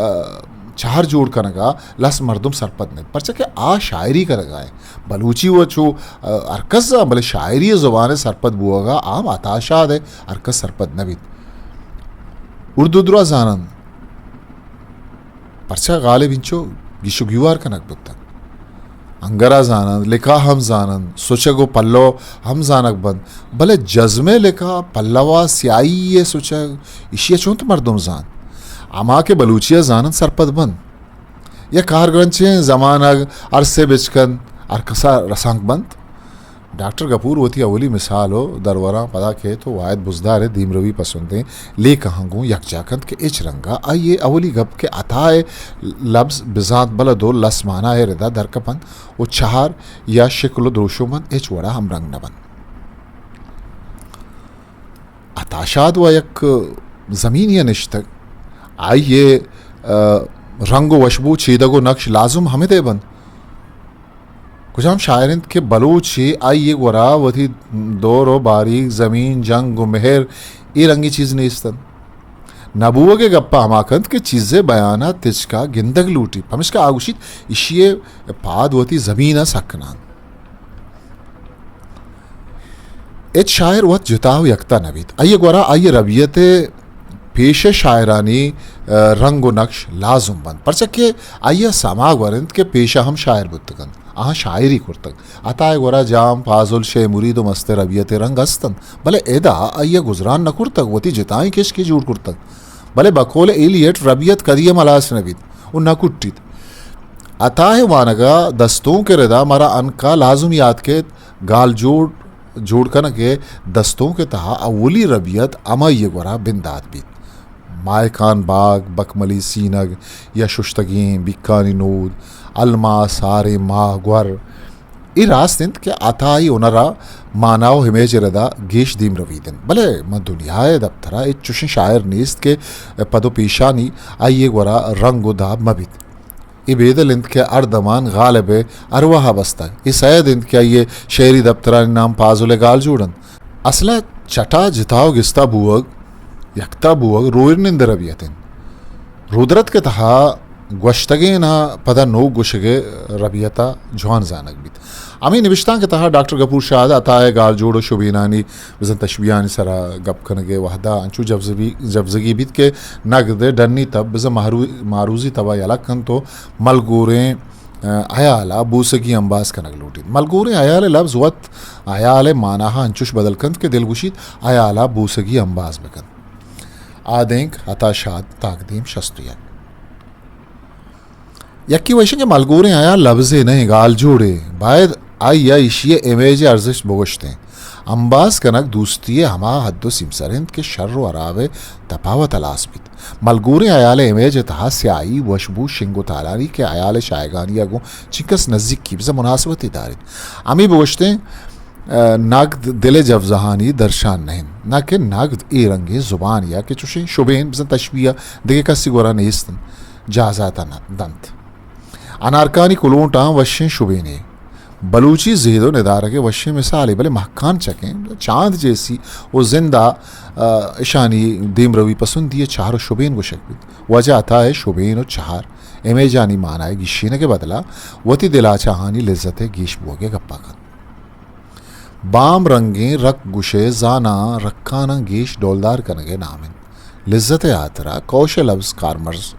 چہر جوڑ کنگ ء لس مردم سرپد نہ بیت، پرچا کہ آ شاعری کنگ ء انت۔ بلوچی و چو، آ، ہر کس زان، بلے شاعری ء زبان ء سرپد بوگ ء آ ہم عطا شاد ء ہر کس سرپد نہ بیت۔ اردو درا زانن، پرچا غالب انچو گیش و گیوار کنگ بوتگ۔ انگرا زاننت، لکھا ہم زاننت، سچگ و پلو ہم زانگ بنت، بلے جزمے لکھا، پلوا، سیاہی ء سچگ، ایشی ء چونت مردم زانت؟ ہما کہ بلوچی ء زاننت سرپد بنت۔ یا کارگرنچیں زمانگ ارسے بچکند ہر کسا رسانک بنت۔ ڈاکٹر گپور وتی اولی مثال و دروراں پدا کیت و واحد بزدار ء دیمروی پسندیں لیکہاں گوں یکجا کنت کہ ہچ رنگا آئی ء اولی گپ کہ عطا ء لبز بزانت بلد و لس مانا ء ردا درکپنت و چہر یا شکل و دروشم بنت، ہچ وڑا ہمرنگ نہ بنت۔ عطا شاد و یک زمینی ء نشتگ، آئی ء، آ، رنگ و وشبو، چیدگ و نقش لازم ہمدے بنت۔ کجام شاعر انت کہ بلوچے آئی ء گورا وتی دور و باریگ، زمین، جنگ و مہر، اے رنگی چیز نیست انت؟ نہ بوگ ء گپ ء ہما کنت کہ چیزے بیان ء تچک ء گندگ لوٹیت، پمشکا آ گوشیت، ایشی ء پاد وتی زمین ء سک نہ انت۔ ہچ شاعر وت جتا و یکتا نہ بیت۔ آئی ء گورا آئی ء ربیت ء پیش ء شاعرانی، آ، رنگ و نقش لازم بنت، پرچا کہ آئی ء سما گور انت کہ پیش ء ہم شاعر بوتگ انت، آہاں شاعری کرتگ۔ عطا ء گورا جام، فاضل، شے مرید و مست ء ربیت ء رنگ است انت، بلے ادا آئی ء گزران نہ کرتگ، وتی جتائیں کشکے جوڑ کرتگ۔ بلے بقول ایلیٹ ربیت کدی ہم ہلاس نہ بیت و نہ کٹیت۔ عطا ء وانگ ء دستونک ء ردا مارا ہنکا لازم یات کیت، گال جوڑ جوڑ کنگ ء دستونک ء تہا اولی ربیت ہمائی ء گورا بندات بیت۔ ماہکان باگ، بکملی سینگ یا ششتگیں بیکانی نود، الماس، ہاریں ماہ، گور، اے راست انت کہ عطا ء ہنر ء مانا و امیج ء ردا گیش دیمروی دنت، بلے ماں دنیا ء دپتر ء ہچ چوشیں شاعر نیست کہ پد و پیشانی آئی ء گورا رنگ و داب مہ بیت۔ اے بیدل انت کہ ہر دمان غالب ء ارواہ ء بستگ۔ اے سید انت کہ آئی ء شعری دپترانی نام پازل ء گال جوڑ انت۔ اصل ء چٹ ء جتا و گستا بوگ، یکتا بوگ روئرنند ربیت انت۔ رودرتک ء تہا گوشتگین ء پدا نوک گوشگ ء ربیت ء جوان زانگ بیت۔ ہمے نبشتانک ء تہا ڈاکٹر گپور شاد عطا ء گال جوڑ و شبینانی بزاں تشبیہانی سرا گپ کنگ ء وہدا انچو جبزگی، جبزگی بیت کہ نگد ء ڈنی تب بزاں مہرو-، ماروزی تبا یلہ کنت و ملگوریں، ء، ہیال ء بوسگی امباز کنگ لوٹیت۔ ملگوریں ہیال ء لبز وت ہیال ء مانا ء انچوش بدل کنت کہ دل گوشیت ہیال ء بوسگی امباز بکنت۔ آدینک عطا شاد، تاکدیم شست و یک۔ یکے وشیں کہ ملگوریں ہیال لبزے نہ انت، گال جوڑے۔ باید آئی ء ایشی ء امیج ء ارزشت بگوشتیں۔ امباز کنگ دوستی ء ہما حد و سیمسر انت کہ شر و ہراب ء تپاوت ہلاس بیت۔ ملگوریں ہیال ء امیج ء تہا سیاہی، وشبو، شنگ و تالانی کہ ہیال ء شایگانی ء گوں چنکس نزیکی بزاں مناسبتے داریت۔ ہمے بگوشتیں، ء، نگد دل ء جبزہانی درشان نہ انت، نہ کہ نگد اے رنگیں زبانے ء کہ چوشیں شبین بزاں تشبیہ دگہ کسی گورا نیست انت، جازات ء نہ دنت۔ انارکانی کلونٹاں وشیں شبینے۔ بلوچی زید و ندارگ ء وشیں مثالے، بلے مہکان چکیں چاند جیسی و زندہ، ء، اشانی دیمروی پسندی ء چہر و شبین گوشگ بیت۔ واجہ عطا ء شبین و چہر امیجانی مانا ء گیشینگ ء بدلا وتی دلاچہانی لذت ء گیش بوگ ء گپا کنت۔ بام رنگیں رک گوشئے زاناں رکاناں گیش ڈولدار کنگئے نام انت۔ لذتئے ہاترا کوش ء لبز کارمرز،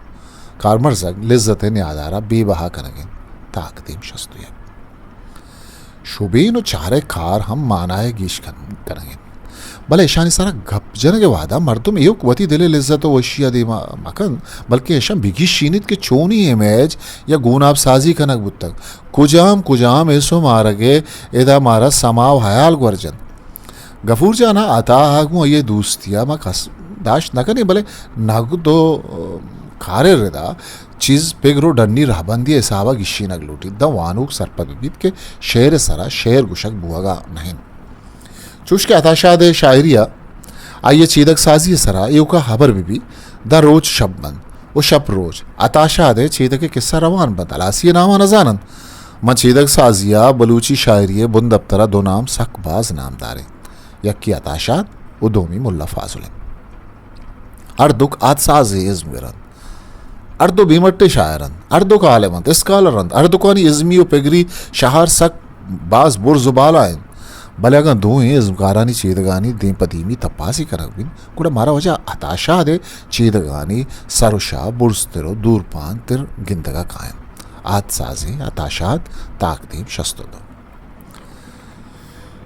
کارمرزگ لذتئے نیادارا بے بہا کنگ انت۔ تاکدیم شست و یک۔ شبین و چہرئے کار ہم مانائے گیش کن، کنگ انت۔ بلے اشانی سرا گپ جنگئے وہدا مردم ایوک وتی دلئے لذت و وشیا دیما مکنت، بلکیں اشاں بگیشینیت کہ چونی امیج یا گوناب سازی کنگ بوتگ۔ کجام کجام حس و مارگے ادا مارا سما و ہیال گورجنت۔ گفور جان ءَ عطا ءَ گوں آئی ءِ دوستی ءَ ما کس داشت نہ کنیں، بلے نگد ءُ، ءَ، کار ءِ ردا چیز پگر ءُ ڈنی رھبندی ءِ حساب ءَ گیشینگ لوٹیت، داں وانوک سرپد بہ بیت کہ شعر ءِ سرا شعر گوشگ بوھگ ءَ نہ اِنت۔ چوش کہ عطا شاد ءِ شاعری ءَ آئی ءِ چیدگ سازی ءِ سرا ایوک ءَ ھبر بہ بیت، داں روچ شپ بنت ءُ شپ روچ عطا شاد ءِ چیدگ ءِ کسہ روان بنت، ھلاسی ءِ نام ءَ نہ زان اَنت۔ من چیدگ سازی ءَ بلوچی شاعری ءِ بندپتر ءَ دو نام سک باز نامدار اِنت، یکے عطا شاد ءُ دومی ملا فاضل اِنت۔ ھر دک آتسازیں ازمگر اَنت۔ ھر دو بے مٹیں شاعر اَنت، ھر دک عالم اَنت، اسکالر اَنت، ھر دکانی ازمی ءُ پگری شھار سک باز برز ءُ بالا اِنت۔ بلے اگاں دوئیں ازمکارانی چیدگانی دیم پہ دیمی تپاسی کنگ بیت، گڑا مارا واجہ عطا شاد ءِ چیدگانی سر ءُ شاہ برزتر ءُ دورپانتر گندگ ءَ کاینت۔ آتسازیں عطا شاد، تاکدیم شست ءُ دو۔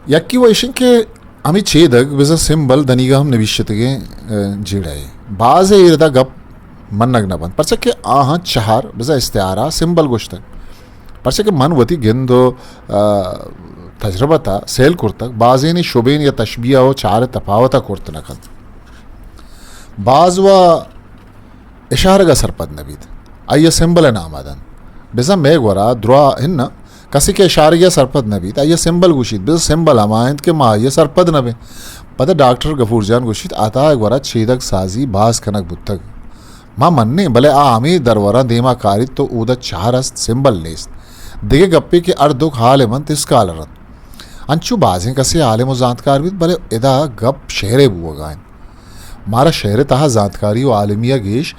یکے وَ ایش اِنت کہ ھمے چیدگ بزاں سمبل دنیگا ھم نبیشتگیں، ءَ، جیڑہ ءَ بازے اے ردا گپ منگ نہ بنت، پرچا کہ آھاں چہر بزاں استعارہ سمبل گوشتگ۔ پرچا کہ من وتی گند ءُ، ءَ، تجربت ءَ سیل کرتگ، بازینے شبین یا تشبیہ ءُ چہر ءِ تپاوت ءَ کرت نہ کنت۔ باز وَ اشارگ ءَ سرپد نہ بیت، آئی ءَ سمبل ءِ نام ءَ دنت۔ بزاں مئے گورا دراہ اناں، کسے کہ اشارگے ءَ سرپد نہ بیت، آئی ءَ سمبل گوشیت، بزاں سمبل ھما اِنت کہ ما آئی ءَ سرپد نہ بیں۔ پدا ڈاکٹر گفور جان گوشیت، عطا ءِ گورا چیدگ سازی باز کنگ بوتگ۔ ما منیں، بلے آ ھمے دروراں دیما کاریت ءُ اودا چہر است، سمبل نیست۔ دگہ گپے کہ ھر دک عالم اَنت، اسکالر اَنت۔ انچو بازیں کسے عالم ءُ زانتکار بیت، بلے ادا گپ شعر ءِ بوھگ ءَ اِنت۔ مارا شعر ءِ تہا زانتکاری ءُ عالمی ءَ گیش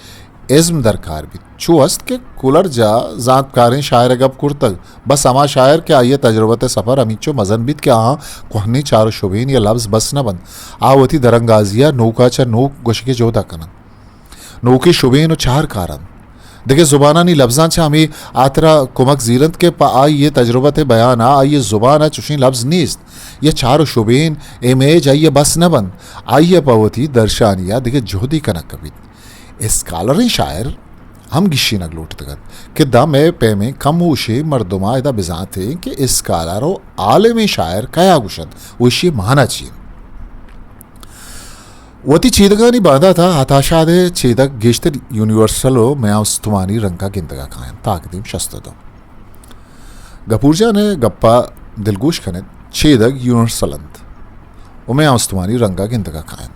ازم درکار بیت۔ چو است کہ کلرج ءَ زانتکاریں شاعر ءَ گپ کرتگ، بس ھما شاعر کہ آئی ءِ تجربت ءِ سپر ھمینچو مزن بیت کہ آھاں کوھنیں چہر ءُ شبین یا لبز بس نہ بنت، آ وتی درانگازی ءَ نوک ءَ چہ نوک گوشگ ءِ جھد ءَ کن اَنت۔ نوکیں شبین ءُ چہر کار اَنت۔ دگہ زبانانی لبزاں چہ ھمے ھاترا کمک زیر اَنت کہ پہ آئی ءِ تجربت ءِ بیان ءَ آئی ءِ زبان ءَ چشیں لبز نیست یا چہر ءُ شبین، امیج آئی ءَ بس نہ بنت، آئی ءَ پہ وتی درشانی ءَ دگہ جھدے کنگ بیت۔ اسکالریں شاعر ھم گیشینگ لوٹتگ اَت کہ داں مئے پیمیں کم ھوشیں مردماں ادا بزانت اِنت کہ اسکالر ءُ عالمیں شاعر کئے ءَ گوش اَنت ءُ ایشی ءِ مانا چی اِنت۔ وتی چیدگانی باندات ءَ عطا شاد ءِ چیدگ گیشتر یونیورسل ءُ میان استمانی رنگ ءَ گندگ ءَ کاینت۔ تاکدیم شست ءُ دو۔ گپور جان ءِ گپ ءَ دلگوش کن اِت، چیدگ یونیورسل اِنت ءُ میان استمانی رنگ ءَ گندگ ءَ کاینت۔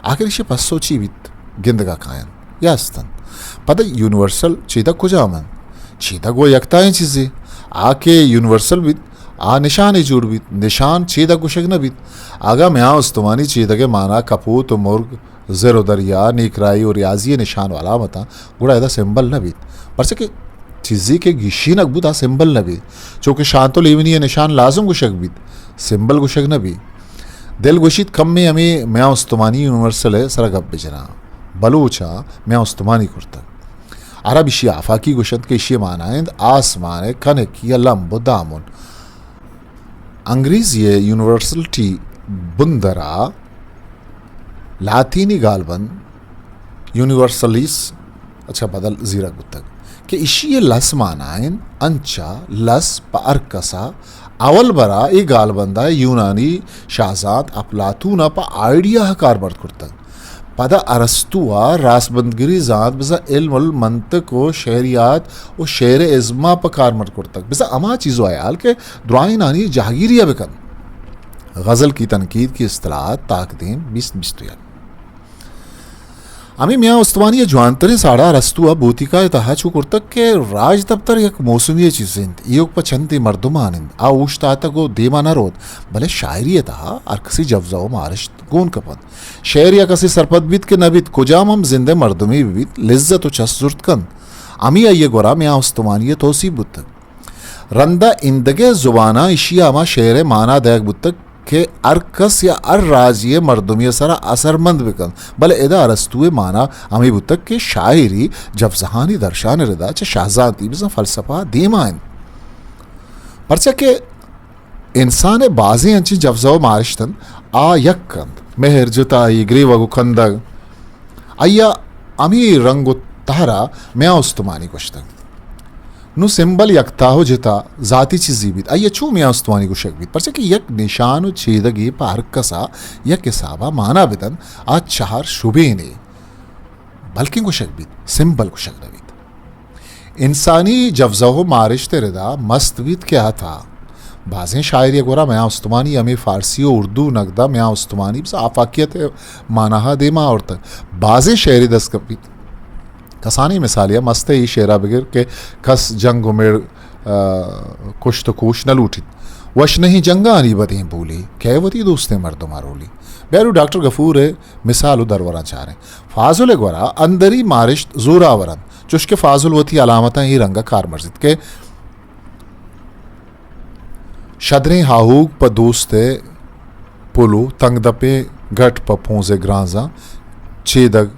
آخر ایشی ءِ پسو چی بیت؟ گندگ ءَ کاینت یا است اَنت؟ پدا یونیورسل چیدگ کجام اِنت؟ چیدگ وَ یکتائیں چیزے۔ آ کہ یونیورسل بیت، آ نشانے جوڑ بیت۔ نشان چیدگ گوشگ نہ بیت۔ اگاں میان استمانی چیدگ ءِ مانا کپوت ءُ مرگ، زر ءُ دریا، نیکراھی ءُ ریاضی ءِ نشان ءُ علامت اَنت، گڑا ادا سمبل نہ بیت۔ پرچا کہ چیزے کہ گیشینگ بوت، آ سمبل نہ بیت۔ چو کہ شانتو لیونی ءِ نشان لازم گوشگ بیت، سمبل گوشگ نہ بیت۔ دل گوشیت کمے ھمے میان استمانی یونیورسل ءِ سرا گپ بجناں۔ بلوچ ءَ میان استمانی کرتگ۔ عرب ایشی ءَ آفاقی گوش اَنت کہ ایشی ءِ مانا اِنت آسمان ءِ کنک یا لمب ءُ دامن۔ انگریزی ءِ یونیورسلٹی بندر ءَ لاطینی گالبند یونیورسلیس ءَ چہ بدل زیرگ بوتگ کہ ایشی ءِ لس مانا اِنت، انچا لس پہ ارکس ءَ۔ اول برا اے گالبند ءَ یونانی شاھزانت اپلاتون ءَ پہ آئیڈیا ءَ کارمرد کرتگ۔ پدا ارسطو ءَ راسبندگری زانت بزاں علم المنطق ءُ شعریات ءُ شعر ءِ ازم ءَ پہ کارمرد کرتگ، بزاں ھما چیز ءُ ھیال کہ دراھینانی جہگیری ءَ بہ کنت۔ غزل کی تنقید کی اصطلاحات، تاکدیم، بیست بیست ءُ یک۔ ھمے میان استمانی ءِ جوانتریں ساڑا ارسطو ءَ بوتیکا ءِ تہا چو کرتگ کہ راجدپتر یک موسمی ءِ چیزے اِنت، ایوک پہ چندے مردمان اِنت، آ اوشتاتگ ءُ دیما نہ روت، بلے شاعری ءِ تہا ھر کسی جوزہ ءُ مارشت گون کپ اَنت۔ شعر یا کسے سرپد بیت کہ نہ بیت، کجام ھم زند ءِ مردمے بہ بیت، لذت ءُ چست زرت کنت۔ ھمے آئی ءِ گورا میان استمانی ءِ توسیپ بوتگ۔ رندا ایندگہ زباناں ایشی ءَ ھما شعر ءِ مانا دئیگ بوتگ کہ ھر کس یا ھر راجے ءِ مردمے ءِ سرا اثرمند بہ کنت، بلے ادا ارسطو ءِ مانا ھمے بوتگ کہ شاعری جوزہانی درشان ءِ ردا چہ شاھزانتی بزاں فلسفہ ءَ دیما اِنت۔ پرچا کہ انسان ءِ بازیں انچیں جوزہ ءُ مارشت اَنت، آ یک اَنت، مھر، جتائی، گریوگ ءُ کندگ۔ آئی ءَ ھمے رنگ ءُ تہر ءَ میان استمانی گوشتگ۔ نوں سمبل یک تاہ ءُ جتا ذاتی چیزے بیت، آئی ءَ چوں میان استمانی گوشگ بیت؟ پرچا کہ یک نشان ءُ چیدگے پہ ہر کس ءَ یک حساب ءَ مانا بدنت، آ چہر شبینے بلکیں گوشگ بیت، سمبل گوشگ نہ بیت۔ انسانی جوزہ ءُ مارشت ءِ ردا مست بیت کہ ہتا۔ بازیں شاعری ءِ گورا میان استمانی ہمے فارسی ءُ اردو نگدا میان استمانی بس آفاقیت ءِ مانا ءَ دیما آورتگ۔ بازیں شعرے دست کپیت۔ کسانیں مثالے ءَ مست ءِ اے شعر ءَ بگر کہ کس جنگ ءُ مڑ، آ، کشت ءُ کوش نہ لوٹیت۔ وش نہیں جنگانی بدیں بولی، کئے وتی دوستیں مردم ءَ رولی۔ بیا رو ڈاکٹر غفور ءِ مثال ءُ دروراں چاریں۔ فاضل ءِ گورا اندری مارشت زوراور انت، چوشکہ فاضل وتی علامتاں اے رنگ ءَ کارمرزیت کہ شدریں ہاہوگ پہ دوست ءِ پلو، تنگ دپیں گٹ پہ پونز ءِ گرانزاں، چیدگ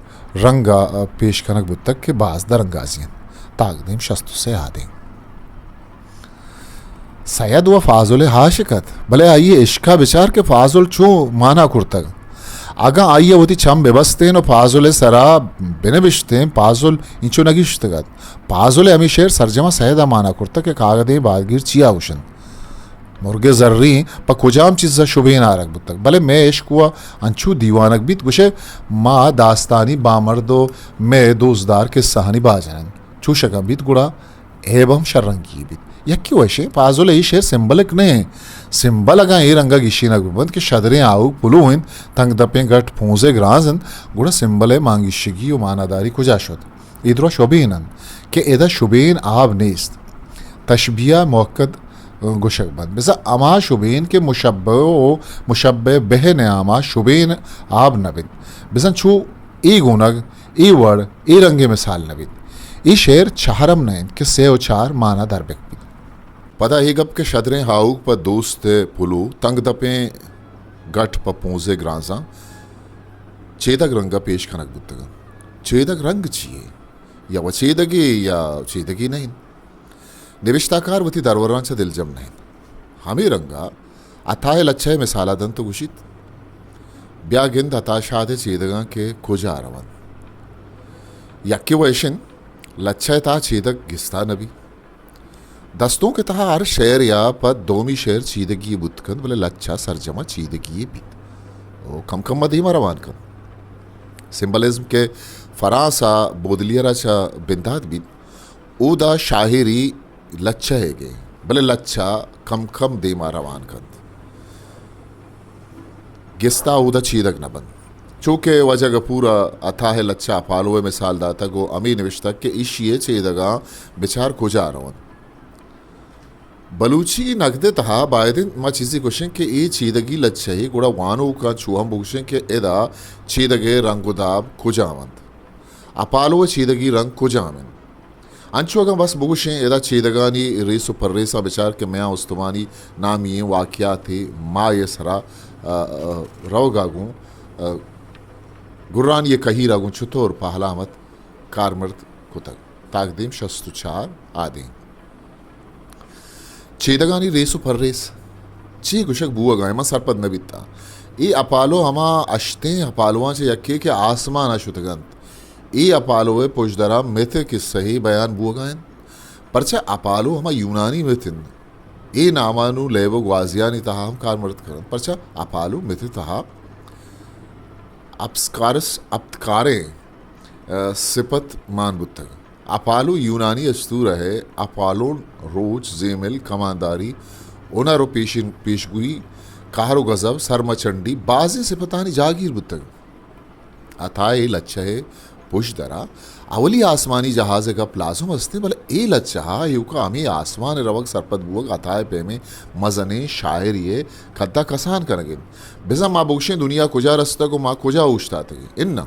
رنگ ءَ پیش کنگ بوتگ کہ باز درانگازی انت۔ تاکدیم شست ءُ سے آدینک۔ سید وَ فاضل ءِ عاشق ات، بلے آئی ءِ عشق ءَ بچار کہ فاضل چوں مانا کرتگ۔ اگاں آئی ءَ وتی چم بہ بستین ءُ فاضل ءِ سرا بہ نبشتین، فاضل اینچو نہ گیشتگ ات۔ فاضل ءِ ہمے شعر سرجم ءَ سید ءَ مانا کرتگ کہ کاگدیں باگیر چیا گوشنت؟ مرگ زرین پہ کجام چیز ءَ شبین آرگ بوتگ؟ بلے مئے عشق وَ انچو دیوانگ بیت، گوشئے ما داستانی بامرد ءُ مئے دوستدار کسہانی باجن انت۔ چوش اگاں بیت گڑا عیب ہم شررنگی بیت۔ یکے وَ ایشیں، فاضل ءِ اے شعر سمبلک نہ انت۔ سمبل اگاں اے رنگ ءَ گیشینگ بہ بنت کہ شدریں آہوگ پلو انت، تنگ دپیں گٹ پونز ءِ گرانز انت، گڑا سمبل ءِ مانگیشگی ءُ ماناداری کجا شت؟ اے درا شبین انت کہ ادا شبین آب نیست۔ تشبیہ مؤکد گوشگ بنت۔ بزاں ہما شبین کہ مشبہ ءُ مشبہ بہ ءِ نیام ءَ شبین آب نہ بنت۔ بزاں چو اے گونگ، اے وڑ، اے رنگیں مثال نہ بیت۔ اے شعر چہر ہم نہ انت کہ سے ءُ چار مانا در بہ بیت۔ پدا اے گپ کہ شدریں ہاہوگ پہ دوست ءِ پلو، تنگ دپیں گٹ پہ پونز ءِ گرانزاں چیدگ رنگ ءَ پیش کنگ بوتگ انت۔ چیدگ رنگ چی یے؟ یا وَ چیدگے یا چیدگے نہ انت۔ نبشتہ کار وتی دروران چہ دلجم نہ انت۔ ہمے رنگ ءَ عطا ءِ لچہ ءِ مثال ءَ دنت ءُ گوشیت، بیا گند عطا شاد ءِ چیدگاں کہ کجا رونت۔ یکے وَ ایش انت، لچہ ءِ تہا چیدگ گستا نہ بیت۔ دستونک ءِ تہا ہر شعرے ءَ پہ دومی شعر چیدگی یے بوت کنت، بلے لچہ سرجم ءَ چیدگی یے بیت ءُ کم کم ءَ دیم ءَ روان کنت۔ سمبلزم کہ فرانس ءَ بودلیئر ءَ چہ بندات بیت، اودا شاعری لچہ ئیگ ءَ، بلے لچہ کم کم دیم ءَ روان کنت، گستا اودا چیدگ نہ بنت۔ چو کہ واجہ گپور ءَ عطا ءِ لچہ اپالو ءِ مثال داتگ ءُ ہمے نبشتگ کہ ایشی ءِ چیدگاں بچار کجا رونت۔ بلوچی نگد ءِ تہا باید انت ما چیزے گوشیں کہ اے چیدگی لچہ یے، گڑا وانوکاں چو ہم بگوشیں کہ ادا چیدگ ءِ رنگ ءُ داب کجام انت؟ اپالو ءِ چیدگی رنگ کجام انت؟ انچو اگاں بس بگوشیں، ادا چیدگانی ریس ءُ پرریساں بچار کہ میان استمانی نامی ئیں واقعاتے ماہ ءِ سرا، آ، آ، روگ ءَ گوں، آ، گرانی ءِ کہیر ءَ گوں چتور پہ علامت کارمرد کتگ۔ تاکدیم شست ءُ چار آدینک۔ چیدگانی ریس ءُ پرریس چے گوشگ بوگ ءَ انت؟ من سرپد نہ بیتاں۔ اے اپالو ہما ہشتیں اپالواں چہ یکے کہ آسمان ءَ شتگ انت۔ اے اپالو ءِ پژدر ءَ مت ءِ کسہ ئے بیان بوگ ءَ انت۔ پرچا اپالو ہما یونانی مت انت۔ اے نام ءَ نوں لیب ءُ گوازیانی تہا ہم کارمرد کننت۔ پرچا اپالو مت ءِ تہا اپسکارس، اپتکاریں، آ، سپت مان بوتگ۔ اپالو یونانی استورہ ءِ اپالون، روچ، زیمل، کمانداری، ہنر ءُ پیشن-، پیشگوئی، قہر ءُ غضب، سرمچنڈی، بازیں سپتانی جاگیر بوتگ۔ عطا ءِ لچہ ءِ پژدر ءَ اولی آسمانی جہاز ءِ گپ لازم است انت، بلے اے لچہ ءَ ایوک ءَ ہمے آسمان ءَ روگ، سرپد بوگ عطا ءِ پیمیں مزنیں شاعرے ءِ کد ءَ کسان کنگ ءَ انت۔ بزاں ما بگوشیں دنیا کجا رستگ ءُ ما کجا اوشتاتگیں؟ اناں۔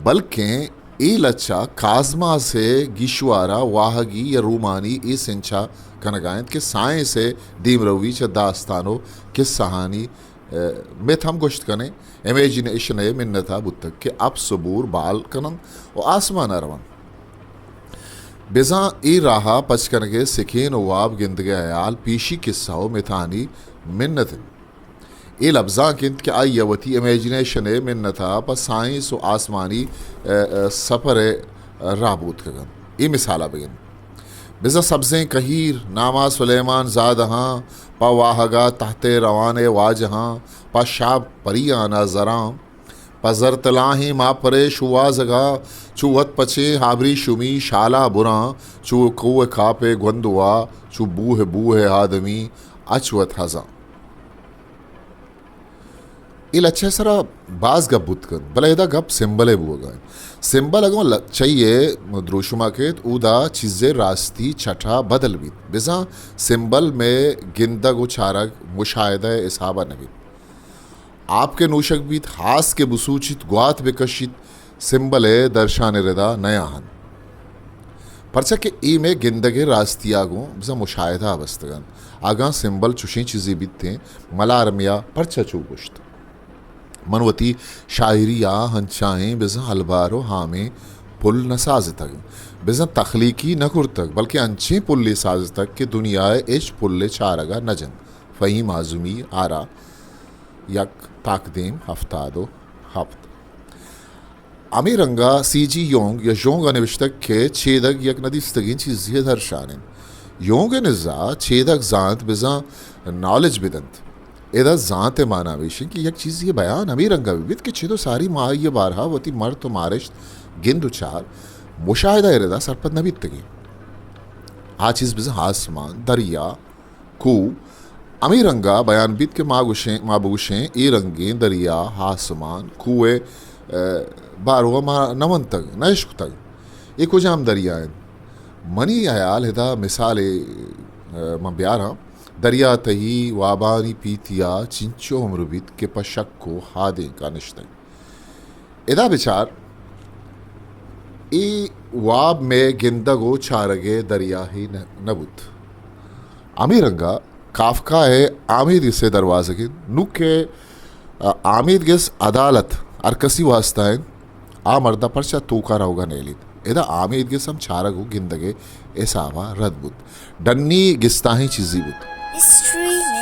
بلکیں اے لچہ کازماس ءِ گیشوار ءَ واہگی یا رومانی اے سنچ ءَ کنگ ءَ انت کہ سائنس ءِ دیمروی چہ داستان ءُ کسہانی، ءَ، مت ہم گوشت کنیں، امیجنیشن ءِ منت ءَ بوتگ کہ اپس ءُ بور بال کننت ءُ آسمان ءَ رونت۔ بزاں اے راہ ءَ پچ کنگ ءِ سکین ءُ واب گندگ ءِ ہیال پیشی کسہ ءُ متانی منت انت۔ اے لبزانک انت کہ آئی ءَ وتی امیجنیشن ءِ منت ءَ پہ سائنس ءُ آسمانی، ءَ، ءَ، سپر ءِ راہ بوتکگ انت۔ اے مثال ءَ بگند۔ بزاں سبزیں کہیر ناما سلیمان زادہاں، پہ واہگا تحت روان ءِ واجہاں، پہ شاپ پریانا زراں، پہ زر تلاہیں ماپرے شوہازگا، چو وت پچیں ہابری شمی شالا براں، چو کوہ کاپے گوندوا، چو بوہ بوہ آدمی اچ وت ہزاں۔ اے لچہ ءِ سرا باز گپ بوت کنت، بلے ادا گپ سمبل ءِ بوگا انت۔ سمبل اگاں لچہ ءِ دروشما کیت، اودا چیزے راستی چٹا بدل بیت۔ بزاں سمبل مئے گندگ و چارگ مشاہدہ ءِ حسابا نہ بیت۔ آپ کہ نوشگ بیت، ہاس کہ بسوچیت، گوات بکشیت، سمبل ءِ درشان ءِ ردا نیاہنت۔ پرچا کہ اے مئے گندگ ءِ راستیا گوں بزاں مشاہدہ ءَ بستگ انت۔ اگاں سمبل چشیں چیزے بیتیں، ملارمیا پرچا چو گوشت؟ من وتی شاعریا انچائیں بزاں ہلبار و ہامیں پل نہ سازتگ، بزاں تخلیقی نہ کرتگ، بلکیں انچیں پلے سازتگ کہ دنیا ءِ ہچ پلے چارگا نہ جنت۔ فہیم اعظمی، آرا، یک تاکدیم، ہفتاد و ہپت۔ ہمے رنگا سی جی یونگ یا ژونگ ءَ نوشتگ کہ چیدگ یک ندیستگیں چیزے ءِ درشان انت۔ یونگ ءِ نزا چیدگ زانت بزاں نالج بدنت۔ ادا زانت ءِ مانا ہمیش انت کہ یک چیزے ءِ بیان ہمے رنگا بہ بیت کہ چد و ساری ما آئی ءِ بارہا وتی مرت و مارشت، گند و چار، مشاہدہ ءِ ردا سرپد نہ بیتگیں۔ آ چیز بزاں آسمان، دریا، کوہ، ہمے رنگا بیان بیت کہ ما گوشیں، ما بگوشیں اے رنگیں دریا، آسمان، کوہ ءِ، ءَ، باروا ما نہ ونتگ، نہ اشکتگ۔ اے کجام دریا انت؟ منی ہیال ادا مثالے، ءَ، من بیاراں۔ دریا تہی وابانی پیتیا چنچو عمر بیت کہ پہ شک و ہادینکا نشتگ۔ ادا بچار، اے واب مئے گندگ و چارگ ءِ دریاہے نہ، نہ بوت۔ ہمے رنگا کافکا ءِ آمیدگس ءِ دروازگ انت۔ نوں کہ، ءَ، آمیدگس عدالت ہر کسی واستا انت، آ مردا پرچا توکا رہوگا نیلیت؟ ادا آمیدگس ہم چارگ و گندگ ءِ حسابا رد بوت۔ ڈنی گستاہیں چیزے بوت۔ ہسٹری